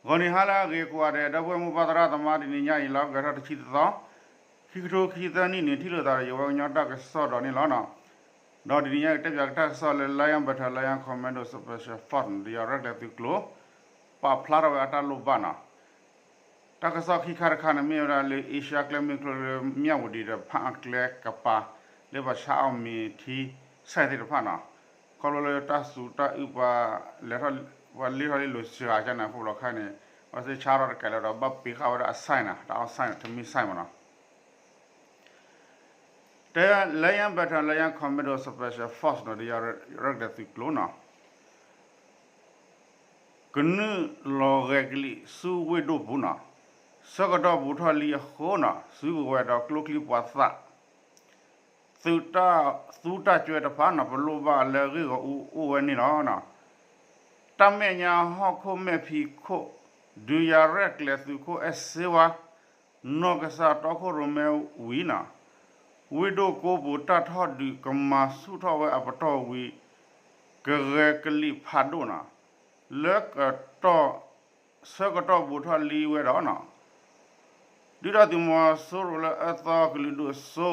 ဂီၤနံၤဟါလၢအဂ့ၤကိးဂၤဒဲး ဒီပုၢ်ဝဲၢ်မိၢ်ပၢ်သရၣ်သမါ တနံၤညါအံၤ လါအီကူးထီၣ်တဆံတသီ, ခံကထိခံဆံသၢနံၣ်န့ၣ် ထံၣ်လိာ်သးဒီးယဝဲကညီတၢ်ကစီၣ်ဒီးန့ၣ်လီၤ. ဒီးတနံၤညါကတဲပၠးကတၢၢ်ကစီၣ်လၢ Lion Battalion Commando Special Force န့ၣ် ဒီးယၤရဲၣ်ကျဲၤသုးကျိၤ ပာ်ဖျါထီၣ်ဝဲအတၢ်လိၣ်ဘၣ်န့ၣ် တၢ်ကစီၣ်ခံခါတခါန့ၣ် မ့ၢ်ဝဲဒၣ်လၢ အ့ရှါကျဲမုၢ်ကျိၤလၢ မၠၣ်ဝတံၤဒီးဖၣ်အကျဲကပၤ လၢပှၤဆါအီၣ်မ့ၤထံ site သ့ၣ်တဖၣ်န့ၣ်, ခီဖျိလၢတၢ်စူၤတၢ်အုၣ်ပှၤ လဲၤထီၣ် ပှၤလ့ထီၣ်လံလိာ်စှၤကန့ၣ် အဃိလီၤခါန့ၣ် အဝဲသ့ၣ်ဆါထီၣ်တကဲလၢဒီး ဘၣ်ပ့ၤဃာ်ဝဲဒၣ်အ site န့ၣ် တၢ်အီၣ် site န့ၣ် တမ့ၢ် site မ့ၢ်န့ၣ် တဲ Lion Battalion Commando Special Force န့ၣ် ဒီးယၤရဲၣ်ကျဲၤသုးကျိၤန့ၣ် ကနုာ်လီၤဂဲၤကလံၣ်ဆူဝ့ၢ်ဒိၣ်ပူၤန့ၣ်, ဆၢကတီၢ်ဘူးထီၣ်လံအဃိန့ၣ် စုကဝဲၤဒီးကျိချံမျိာ်သၣ် သုးတၢ်သူတၢ်ကွဲတဖၣ်န့ၣ် ပလိၣ်ဘၣ်လၢအဂ့ၢ်ဂီၢ်အူအိၣ်ဝဲန့ၣ်လီၤ. တၢ်မဲာ်ညါဟီၣ်ခိၣ်မဲာ်ဖံးခိၣ် ဒုးယၤရဲၣ်ကျဲၤသုးခိၣ်အဲၣ်စ့ဝါ နီၢ်ကစၢ်တီခိၣ်ရိၣ်မဲဝံၤန့ၣ်, ဝ့ၢ်ဒိၣ်ကိးပူၤတၢ်ထီၣ်ဒုးကမၤဆူၣ်ထီၣ်ဝဲအပတီၢ်ဝံၤ ကဂဲၤကလံၣ်ဖးဒိၣ်န့ၣ် လၢကတီၢ် ဆၢကတီၢ်ဘူးထီၣ်လံဝဲဒီးန့ၣ်, ဒုၣ်ဒါသုးမီၤစိရိၤလၢအၢသီကလုာ်ဒိၣ်စိ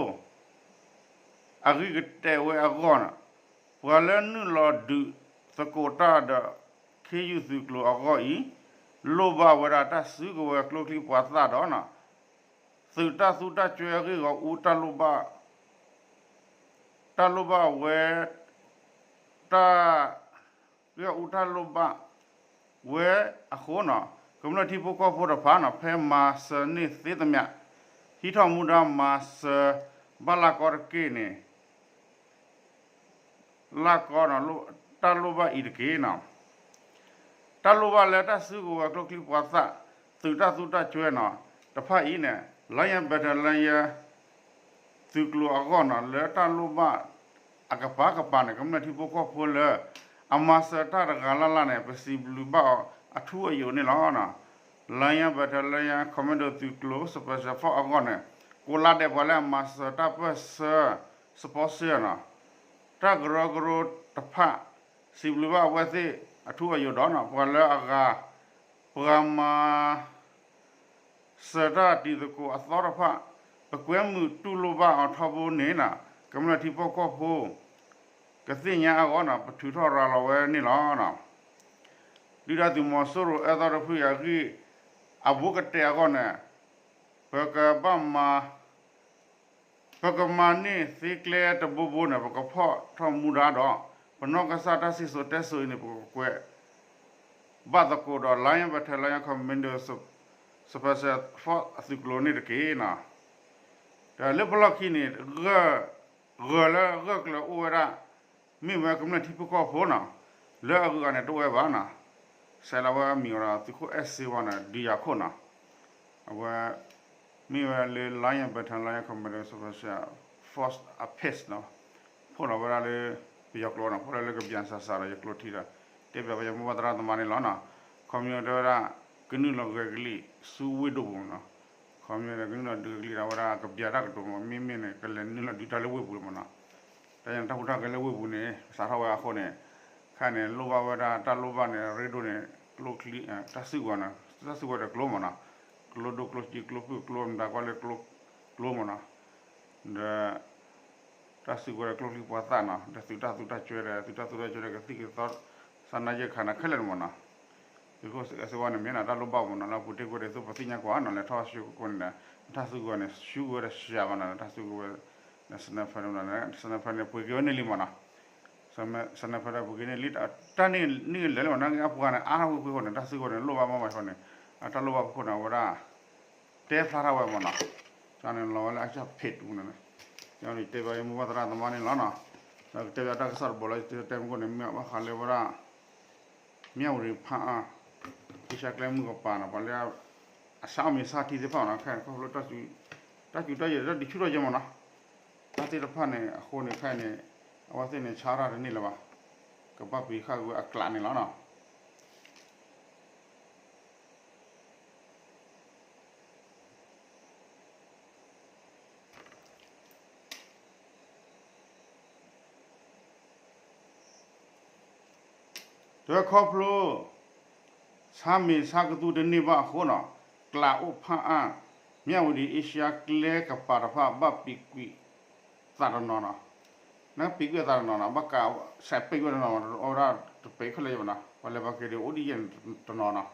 အဂံၢ်ကတဲာ်ဝဲအဂီၢ်န့ၣ်, ပှၤလၢနုာ်လီၤဒုးသကိးတၢ်ဒီး ခ့ယုၢ်သုးကျိၤအဂီၢ်အံၤ လိၣ်ဘၣ်ဝဲဒၣ်တၢ်စုကဝဲၤကျိချံမျိာ်သၣ်ဒီးန့ၣ်, သုးတၢ်သူတၢ်ကွဲအဂ့ၢ်ဂီၢ်အူတၢ်လိၣ်ဘၣ် တၢ်လိၣ်ဘၣ်ဝဲ တၢ် ဂ့ၢ်အူတၢ်လိၣ်ဘၣ်ဝဲအဃိန့ၣ်, ကမျၢၢ်ထံဖိကီၢ်ဖိတဖၣ်န့ၣ် ဖဲမၤစၢၤန့ၢ်သ့သမး ဟံးထီၣ်မူဒါမၤစၢၤဘၣ်လၢ်ကီတက့ၢ်န့ၣ် လၢ်ကီ တၢ်လိၣ်ဘၣ်အံၤတက့ၢ်န့ၣ်, တၢ်လိၣ်ဘၣ်လၢတၢ်စုကဝဲၤကျိချံမျိာ်သၣ် သုးတၢ်သူတၢ်ကွဲန့ၣ် တဖၣ်အံၤန့ၣ် Lion Battalion သုးကျိၤအဂီၢ်န့ၣ် လၢတၢ်လိၣ်ဘၣ်အကပၤကပၤန့ၣ် ကမျၢၢ်ထံဖိကီၢ်ဖိလၢ အမၤစၢၤတၢ်တဂၤလၢ်လၢ်န့ၣ် ပစံးဘျုးဘၣ်အီၤအထူအယိာ်န့ၣ်လီၤ. Lion Battalion Commando သုးကျိၤ Special Force အဂီၢ်န့ၣ် ကိးလါဒဲးပှၤလၢအမၤစၢၤတၢ်ပၢၢ်ဆၢ စပီစ့န့ၣ် တၢ်ကရၢကရိတဖၣ် စံးဘျုးဘၣ်အဝဲသ့ၣ်အထူအယိာ်ဒီးန့ၣ် ပှၤလၢအဂၤ ပှၤမၤ စၢၤတၢ်တံၤသကိးအသီတဖၣ် ပကွဲမုာ်တူၢ်လိာ်ဘၣ်အီၤထီဘိန့ၣ်န့ၣ် ကမျၢၢ်ထံဖိကီၢ်ဖိ ကသ့ၣ်ညါအဂီၢ်န့ၣ် ပထုးထီၣ်ရၤလီၤဝဲန့ၣ်လီၤ. ဒုၣ်ဒါသုးမီၤစိရိၤအၢသီတဖုအံၤအဂံၢ် အဘူးကတဲာ်အဂီၢ်န့ၣ် ပကဘၣ်မၤ ပကမၤန့ၢ်သ့ကျဲတဘိဘိန့ၣ် ပကဖီၣ်ထီၣ်မူဒါဒီး ပနီၢ်ကစၢ်တၢ်စံၣ်စိၤတဲစိၤအံၤန့ၣ် ပကကွဲး ဘၣ်သကိးဒီး Lion Battalion Commando Special Force အသုးကျိၤန့ၣ်တက့ၢ်န့ၣ်, ဒီးလၢပလီၢ်ခံန့ၣ် ဂၢၢ်လၢဂၢၢ်ကျၢၤအိၣ်ဝဲဒၣ် မ့ၢ်ဝဲကမျၢၢ်ထံဖိကီၢ်ဖိန့ၣ် လၢအဂုၤအဂၤန့ၣ်တအိၣ်ဝဲဘၣ်န့ၣ်, ဆဲးလီၤဝဲအမံၤဝဲဒီး သုးခိၣ်အဲၣ်စ့ဝါန့ၣ် ဒုးယၤခိၣ်န့ၣ်, အဝဲ မ့ၢ်ဝဲလၢ Lion Battalion Commando Special Force အ page န့ၣ် ဖီၣ်လီၤဝဲဒၣ်လၢ ပယီၤကျိာ်န့ၣ် ဖီၣ်လီၤလၢကဘျၣ်စၢ်စၢ်ဒီး ယကျိထံဒီး တဲဘၣ်ဝဲယမိၢ်ပၢ်သရၣ်သမါန့ၣ်လီၤန့ၣ်, ခီပညီတဲဝဲဒၣ် ကနုာ်လီၤဂဲၤကလံၣ်ဆူဝ့ၢ်ဒိၣ်ပူၤန့ၣ်, ခီပညီဒီးကနုာ်လီၤဒုးကလံၣ်ဒၣ်ဝဲဒၣ်ကဘျၣ်တၢ်ကတိၤမး မ့မ့ၢ်န့ၣ် ကလဲၤနုာ်လီၤဒုးတၢ်လၢဝ့ၢ်ပူၤလီၤမးန့ၣ်, တၢ်ယတၢ်ဟူးတၢ်ဂဲၤလၢဝ့ၢ်ပူၤန့ၣ် စးထီၣ်ဝဲအဃိန့ၣ်, ခဲန့ၣ် လိၣ်ဘၣ်ဝဲဒၣ်တၢ်လိၣ်ဘၣ်န့ၣ် ရ့ဒိၣ်န့ၣ် ကျိချံ တၢ်စုကဝဲၤန့ၣ် တၢ်စုကဝဲၤဒီးကျိမးန့ၣ်, ကျိဒိၣ်ကျိဆံးကျိဖုၣ်ကျိမတၤကွၢ်လၢ ကျိမးန့ၣ်, ဒီး တၢ်စုကဝဲၤဒီးကျိချံမျိာ်သၣ်န့ၣ် ဒီးသုးတၢ်သူတၢ်ကွဲဒီး သုးတၢ်သူတၢ်ကွဲဒီးကသံၣ်ကသီ စးနါယဲၢ်ခါန့ၣ် ခဲလၢာ်န့ၣ်မးန့ၣ်, သုးခိၣ်အဲၣ်စ့ဝါန့ၣ် မ့ၢ်န့ၣ် တၢ်လိၣ်ဘၣ်မးန့ၣ် လၢအပူၤတ့ၢ်ကွံာ်ဒီး သုးပသ့ၣ်ညါကွၢ်န့ၣ် လဲၤထီၣ်ဆူကကိးန့ၣ်ဒီး တၢ်စုကဝဲၤန့ၣ် ဆူကဝဲၤဒီးစှၤဘၣ်န့ၣ် တၢ်စုကဝဲၤ sniper န့ၣ် sniper န့ၣ် ပှ့ၤက့ၤဝဲန့ၢ်လံမးန့ၣ်, sniper ဒီးပှ့ၤက့ၤန့ၢ်လံ တၢ်န့ၢ်န့ၢ်လၢာ်လံမးန့ၣ် အပှၤန့ၣ် အါထီၣ်ဝံၤပှ့ၤဃိန့ၣ် တၢ်စုကဝဲၤန့ၣ် လိၣ်ဘၣ်မးမးဃိန့ၣ် အတၢ်လိၣ်ဘၣ်ပခိၣ်န့ၣ် အဝဲဒၣ် တဲဖျါထီၣ်ဝဲမးနီၤ, န့ၣ် လီၤဝဲလၢအကၢ်ဖ့းတူန့ၣ်, န့ၣ် တဲဘၣ်ယမိၢ်ပၢ်သရၣ်သမါန့ၣ်လီၤနီၤ, ဒီးကတဲဘၣ်တၢ်ကစီၣ်တဘိလၢတဲမုၢ်ခိၣ်န့ၣ် မ့ၢ်ဘၣ်ဃးလၢဝဲဒၣ် မၠၣ်ဝတံၤဖၣ်အါ ကံၢ်ဆၣ်ကျဲမုၢ်ကပၤနီၤ ပှၤလၢ အဆါအီၣ်မ့ၤဆါထံသ့ၣ်တဖၣ်နီၤ ခဲခီဖျိ တၢ်စူၤတၢ်ယဲၢ်တၢ်ဒုးဆူၣ်ထီၣ်ယဲၢ်မးနီၤ, တၢ်သ့ၣ်တဖၣ်န့ၣ် အဃိန့ၣ်ခဲအံၤန့ၣ် အဝဲသ့ၣ်န့ၣ်ဆါတၢ်တန့ၢ်လၢၤဘၣ်, ကဘၣ်ပှ့ၤဃာ်ကွံာ်အကျးန့ၣ်လီၤနီၤ. တခီဖျိ ဆ ဆါမ့ၤဆါကသူတန့ၢ်ဘၣ်အဃိနီၤ, ကျးအိၣ်ဖးအါ မၠၣ်ဝတံၤအ့ရှါကျဲကပၤတဖၣ် ဘၣ်ပံးကွံာ်သးတနီၤနီၤ, နပံးကွံာ်သးတနီၤနီၤ ဘၣ်ကးစဲးပ့းဝဲတနီၤနီၤ အဝဲဒၣ်တပ့းခဲလၢာ်ဘၣ်နီၤ ပှၤလဲၤပှၤက့ၤဒီးအိၣ်ဒ်ယဲၢ်တနီၤနီၤ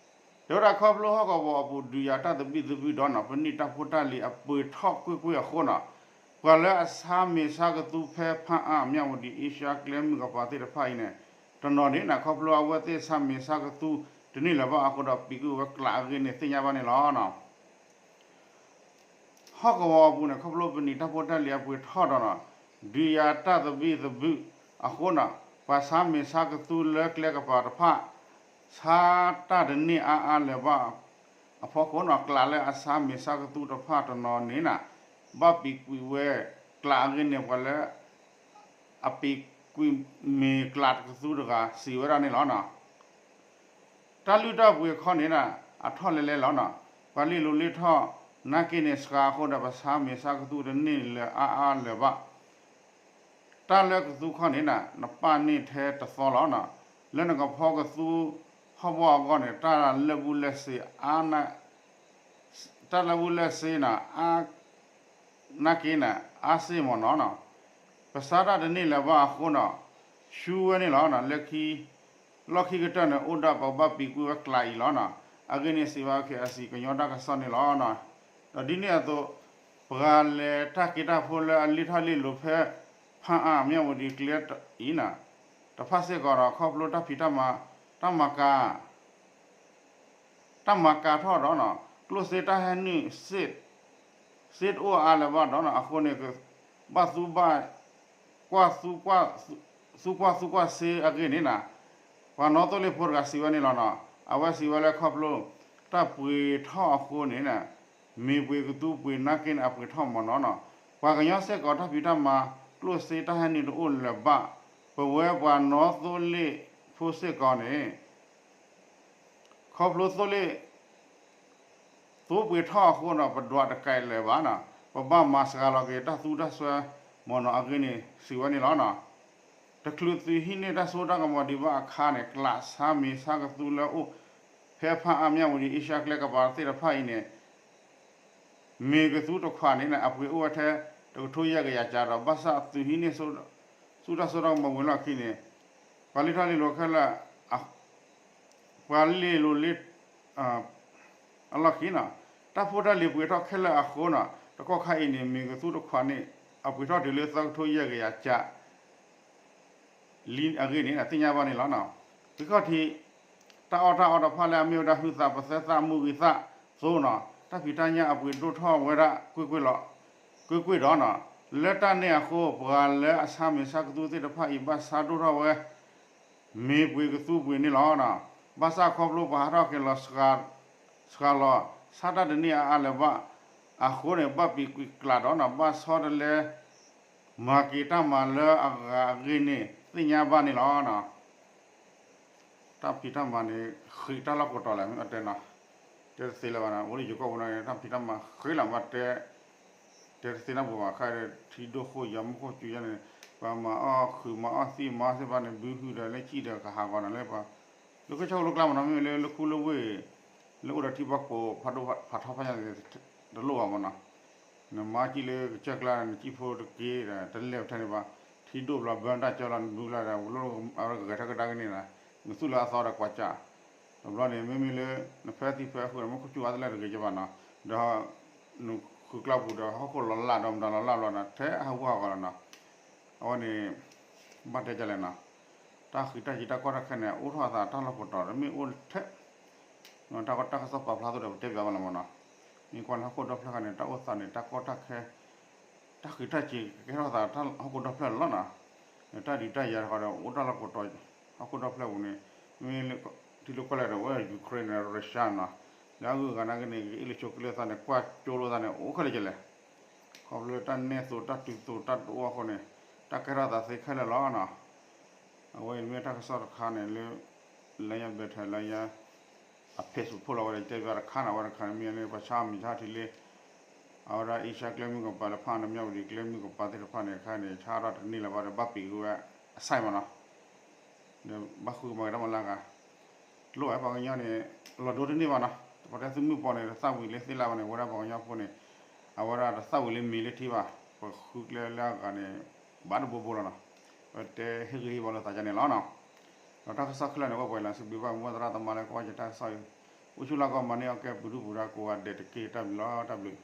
တဲဝဲဒၣ်ခီဖျိဟီၣ်ကဝီၤအပူၤ ဒုးယၤတၢ်သဘံၣ်သဘုၣ်ဒီးနီၤ ပနံာ်တၢ်ဖိတၢ်လံၤအပှ့ၤထီၣ်ကွ့ၢ်ကွ့ၢ်အဃိနီၤ, ပှၤလၢအဆါမ့ၤဆါကသူဖဲဖးအါ မၠၣ်ဝတံၤအ့ရှါကျဲမုၢ်ကပၤသ့ၣ်တဖၣ်အံၤန့ၣ် တနီၤန့ၣ်နီၤ ခီဖျိအဝဲသ့ၣ်ဆါမ့ၤဆါကသူတန့ၢ်လၢၤဘၣ်အဃိဒီး ပံးကွံာ်ဝဲကျးအဂ့ၢ်န့ၣ် သ့ၣ်ညါဘၣ်န့ၣ်လီၤနီၤ. ဟီၣ်ကဝီၤအပူၤန့ၣ် ခီဖျိပနံာ်တၢ်ဖိတၢ်လံၤအပှ့ၤထီၣ်ဒီးနီၤ ဒုးယၤတၢ်သဘံၣ်သဘုၣ်အဃိနီၤ ပှၤဆါမ့ၤဆါကသူလၢကျဲကပၤတဖၣ် ဆါတၢ်တန့ၢ်အါအါလၢၤဘၣ်အဖီခိၣ်နီၤ ကျးလၢအဆါမ့ၤဆါကသူတဖၣ်တနီၤန့ၣ်နီၤ ဘၣ်ပံးကွံာ်ဝဲကျးအဂ့ၢ်န့ၣ် ပှၤလၢ အပံးကွံာ်မ့ၤကျးတကသူတဂၤစံးဝဲဒၣ်န့ၣ်လီၤနီၤ. တၢ်လုၢ်တၢ်ပှ့ၤခီန့ၣ်နီၤ အထီၣ်လဲၤလဲၤလီၤနီၤ. ပှၤလ့ၢ်လိၤလ့ၢ်ထီၣ် နာ်က့န့ၣ် စှၤအဃိဒီး ပှၤဆါမ့ၤဆါကသူတန့ၢ်လၢၤအါအါလၢၤဘၣ်. တၢ်လၢကသူခီန့ၣ်နီၤ နပာ်န့ၢ်ထဲတသီလီၤနီၤ. လၢနကဖီကသူဟီၣ်ဘီၣ်အဂီၢ်န့ၣ် တၢ်လၢာ်ဘူၣ်လၢာ်စ့အါ တၢ်လၢာ်ဘူၣ်လၢာ်စ့နီၤ အါ နာ်က့န့ၣ် အါစ့ၢ်မ့ၢ်နီၤနီၤ. ပဆါတၢ်တန့ၢ်လၢၤဘၣ်အဃိနီၤ ဆူဝဲန့ၣ်လီၤနီၤ. လၢခံ လီၢ်ခံကတၢၢ်န့ၣ် အိၣ်ဒၣ်ပဘၣ်ပံးကွံာ်ဝဲကျးအံၤလီၤနီၤ. အဂ့ၢ်န့ၣ်စံးဝဲ KIC ကညီတၢ်ကစီၣ်န့ၣ်လီၤနီၤ. ဒီးဒ်န့ၣ်အသိး ပှၤလဲၤတၢ်က့ၤတၢ်ဖိလၢအလ့ၢ်ထီၣ်လ့ၢ်လိၤဖဲ ဖၣ်အါ မၠၣ်ဝတံၤကျဲအံၤနီၤ တဖၣ်စ့ၢ်ကီးဒီး ခီဖျိတၢ်ဖံးတၢ်မၤ တၢ်မၤကၤ တၢ်မၤကၤထီၣ်ဒီးနီၤ ကျိၣ်စ့တၢ်ဟဲနုာ် စ့တအိၣ်အါလၢၤဘၣ်ဒီးနီၤ အဃိန့ၣ် ဘၣ်သူဘၣ်ကွၢ် သူကွၢ်သူကွၢ်စ့အဂ့ၢ်န့ၣ်နီၤ ပှၤနီသိလ့ၣ်ဖိတဂၤစံးဝဲန့ၣ်လီၤနီၤ. အဝဲစံးဝဲလၢခီဖျိ တၢ်ပှ့ၤထီၣ်အဃိန့ၣ် မ့ၤပှ့ၤကသူပှ့ၤနာ်က့န့ၣ် အပှ့ၤထီၣ်မ့ၢ်နီၤနီၤ. ပှၤကညီစ့ၢ်ကီးတၢ်ဖံးတၢ်မၤ ကျိၣ်စ့တၢ်ဟဲနုာ်တအိၣ်လၢၤဘၣ်. ပဝဲပှၤနီသိလ့ၣ်ဖိစ့ၢ်ကီးန့ၣ် ခီဖျိသိလ့ၣ် သိပှ့ၤထီၣ်အဃိနီၤ ပဒွးတကဲလၢၤဘၣ်နီၤ ပဘၣ်မၤစှၤလီၤက့ၤတၢ်သူတၢ်စွဲမ့ၢ်နီၤ အဂ့ၢ်န့ၣ် စံးဝဲန့ၣ်လီၤနီၤ. တချုးသုးဟံးန့ၢ်တၢ်စိတၢ်ကမီၤဒံးဘၣ်အခါန့ၣ် ကျးဆါမ့ၤဆါကသူလၢအိၣ်ဖဲဖၣ်အါ မၠၣ်ဝတံၤ အ့ရှါကျဲကပၤသ့ၣ်တဖၣ်အံၤန့ၣ် မ့ၤကသူတခွးန့ၣ် အပှ့ၤအိၣ်ဝဲထဲ တကထိယဲၢ်ကယၤကးဒီး ဘၣ်ဆၣ်သုးဟံးန့ၢ် ဆူတၢ်စိတၢ်ကမီၤဝံၤလီၢ်ခံန့ၣ် ပှၤလ့ၢ်ထီၣ်လ့ၢ်လိၤခဲလၢာ် ပှၤလ့ၢ်လိၤလ့ၢ် အလီၢ်ခံနီၤ တၢ်ဖိတၢ်လံၤပှ့ၤထီၣ်ခဲလၢာ်အဃိနီၤ တကီၢ်ခါအံၤန့ၣ် မ့ၤကသူတခွးန့ၣ် အပှ့ၤထီၣ်တုၤလၢသၢကထိယဲၢ်ကယၤကး လံအဂ့ၢ်န့ၣ် သ့ၣ်ညါဘၣ်န့ၣ်လီၤ. သုးခီၣ်ထံး တၢ်အီၣ်တၢ်အီတဖၣ်လၢအမ့ၢ်ဝဲဒၣ်ဟုသးပသဲသၣ်မူဂံၤသၣ်သိနီၤ တၢ်ဖံးတၢ်ညၣ်အပှ့ၤဒိၣ်ထီၣ်ဝဲဒၣ်ကွ့ၢ်ကွ့ၢ်လီၤ. ကွ့ၢ်ကွ့ၢ်ဒီးနီၤ လၢတၢ်န့ၣ်အဃိ ပှၤလၢအဆါမ့ၤဆါကသူသ့ၣ်တဖၣ်အံၤ ဘၣ်ဆါဒိၣ်ထီၣ်ဝဲ မ့ၤပှ့ၤကသူပှ့ၤန့ၣ်လီၤ. ဘၣ်ဆၣ်ခီဖျိပှၤဟးထီၣ်က့ၤလီၤ စှၤလီၤ ဆါတၢ်တန့ၢ်အါအါလၢၤဘၣ်အဃိန့ၣ် ဘၣ်ပံးကွံာ်ကျးဒီးနီၤ ဘၣ်ဆီတလဲ မၤက့ၤတၢ်မၤလၢအဂၤအဂ့ၢ်န့ၣ် သ့ၣ်ညါဘၣ်န့ၣ်လီၤ. တၢ်ဖံးတၢ်မၤန့ၣ် ဃံးတၢ်လီၢ်ကိးတီၤလဲၣ် မ့ၢ်အတဲနီၤ တဲတသ့လၢၤဘၣ်နီၤ အိၣ်လၢယိၤကီၢ်ပူၤနီၤ တၢ်ဖံးတၢ်မၤဃံးလီၤမးတဲ တဲတသ့နီတဘျီဘၣ် ခဲအံၤထံဒိၣ်ဃိၣ်ယၤမူခိၣ်စူၤယါန့ၣ် ပှၤမၤအီၣ်ဃုာ်မၤအီၣ်သံမၤအီၣ်သ့ၣ်တဖၣ်န့ၣ် ဘုဟုဒီးလၢကံၣ်ဒီးကဟးဂီၤနီၤလၢပှၤ လၢကစၢၢ်ခိၣ်လိကျါမးနီၤ မ့မ့ၢ်လၢလၢခူလၢဝ့ၢ် လၢအိၣ်ဒီးထံဘီကိးဖးဒိၣ်ဖးထီဖးညါန့ၣ် တလိၣ်ဘၣ်မးနီၤ နမၤကံၣ်လၢကစၢၢ်ကျါ နကံၣ်ဖိတက့ၢ်ဒီး တလဲၤထဲန့ၣ်ဘၣ် ထံဒိၣ်ဘျီဘၢတၢ်ကၢလီၤ နဘုလီၤဒီး ဝဲလိၣ်အဝဲဂဲၤထီၣ်ကဒါက့ၤန့ၣ်နီၤ နသူၣ်လၢအသီဒီးကွၢ်ကၢ် တဘျီန့ၣ် မ့မ့ၢ်လၢ နဖဲသံဖဲအဃုာ်န့ၣ် မူခိၣ်စူၤအါတလဲၣ်တဂ့ၤကဘၣ်နီၤ ဒီး နဃုာ်ကျါပူၤဒီး ဟီၣ်ခိၣ်လီၤလၢ်ဒီးမတၤလီၤလၢ်ဘျီနီၤ ထဲအဟးဂူာ်ဟးဂီၤလီၤနီၤ အဝဲန့ၣ် ဘၣ်တဲဒ်လဲၣ်နီၤ တၢ်ဃံးတၢ်က့ၤတၢ်ကီတၢ်ခဲန့ၣ် အိၣ်ထီၣ်အသးတၢ်လီၢ်ကိးတီၤ တမ့ၢ်အိၣ်ထဲ တၢ်ကီတၢ်ကစီၣ်ပာ်ဖျါသိးဒီး ပတဲပၠးဘၣ်လီၤမးနီၤ မ့ၢ်ကွၢ်လၢဟီၣ်ခိၣ်ဒီဖျၢၣ်ခါန့ၣ် တၢ်အိၣ်သးန့ၣ် တၢ်ကီတၢ်ခဲ တၢ်ဃံးတၢ်က့ၤကဲထီၣ်သးတၢ်ဟီၣ်ခိၣ်ဒီဖျၢၣ်လီၤနီၤ တၢ်ဒုးတၢ်ယၤတခီဒီး အိၣ်တၢ်လီၢ်ကိးတီၤ ဟီၣ်ခိၣ်ဒီဖျၢၣ်ပူၤန့ၣ် မ့ၢ်လၢထံလၢကီၢ်လဲၣ်ဒီး အိၣ် Ukraine န့ၣ် Russia နီၤ လၢအဂုၤအဂၤနာ်က့န့ၣ် ကအ့ၣ်လိာ်ဆိးက့လိာ်သးန့ၣ် ကွၢ်ကၠိလိာ်သးန့ၣ် အိၣ်ခဲလၢာ်ကလဲၣ် ခီဖျိလၢတၢ်နဲၣ်သိးတၢ်တုၤသိးတၢ်တအိၣ်အဃိန့ၣ် တၢ်ကဲထီၣ်သးသ့ခဲလၢာ်လီၤနီၤ အဝဲအံၤမ့ၢ်တၢ်ကစီၣ်တခါန့ၣ်လၢ လၢညါဘဲထဲလၢညါ အ Facebook ဖိလီၤဝဲဒီး တဲပၠးတခါန့ၣ် အဝဲတခါန့ၣ် မ့ၢ်လၢပှၤဆါမံၤဆါထံလၢ အဝဲဒၣ်အ့ရှါကျဲမုၢ်ကပၤတဖၣ်န့ၣ် မၠၣ်ဝတံၤကျဲမုၢ်ကပၤသ့ၣ်တဖၣ်န့ၣ် အခါန့ၣ် ဆါထီၣ်တန့ၢ်လၢၤဘၣ်ဒီး ဘၣ်ပံးကွံာ်ဝဲအစၢ်မးနီၤ ဒီးဘၣ်ဃုကမၤက့ၤတၢ်မၤလၢအဂၤ လိၣ်ဝဲပှၤကညီန့ၣ် လီၤဒိတန့ၢ်ဘၣ်နီၤ. ပတဲသုးမုၢ်ပီၤန့ၣ် တသၣ်ဝံၤလၢသ့ၣ်လၣ်ဘၣ်န့ၣ် ဝဲဒၣ်ပှၤကညီဖိန့ၣ် အဝဲဒၣ်တသၣ်ဝံၤလၢမ့ၤလၢထံဘၣ်. ပဃုကျဲလၢအဂၤန့ၣ် ဘၣ်တဘိဘိလီၤနီၤ. ပတဲဟ့ၣ်ဂံၢ်ဟ့ၣ်ဘါလိာ်သးဒ်န့ၣ်လီၤနီၤ. ဒီးတၢ်ကစီၣ်ခဲလၢာ်န့ၣ် အိၣ်ပှဲၤလီၤ. စံးဘျုးဘၣ်မိၢ်သရၣ်သမါလၢကွၢ်က့ၤတၢ်ကစီၣ်အံၤ, အိၣ်ဆူၣ်လၢကီၢ်မၤန့ၢ်အီၣ်ကဲ ပူၤဒူၣ်ပူၤဒါကိးဂၤဒဲးတက့ၢ်. တၢ်ဘျုးလီၤ, တၢ်ဘျုး.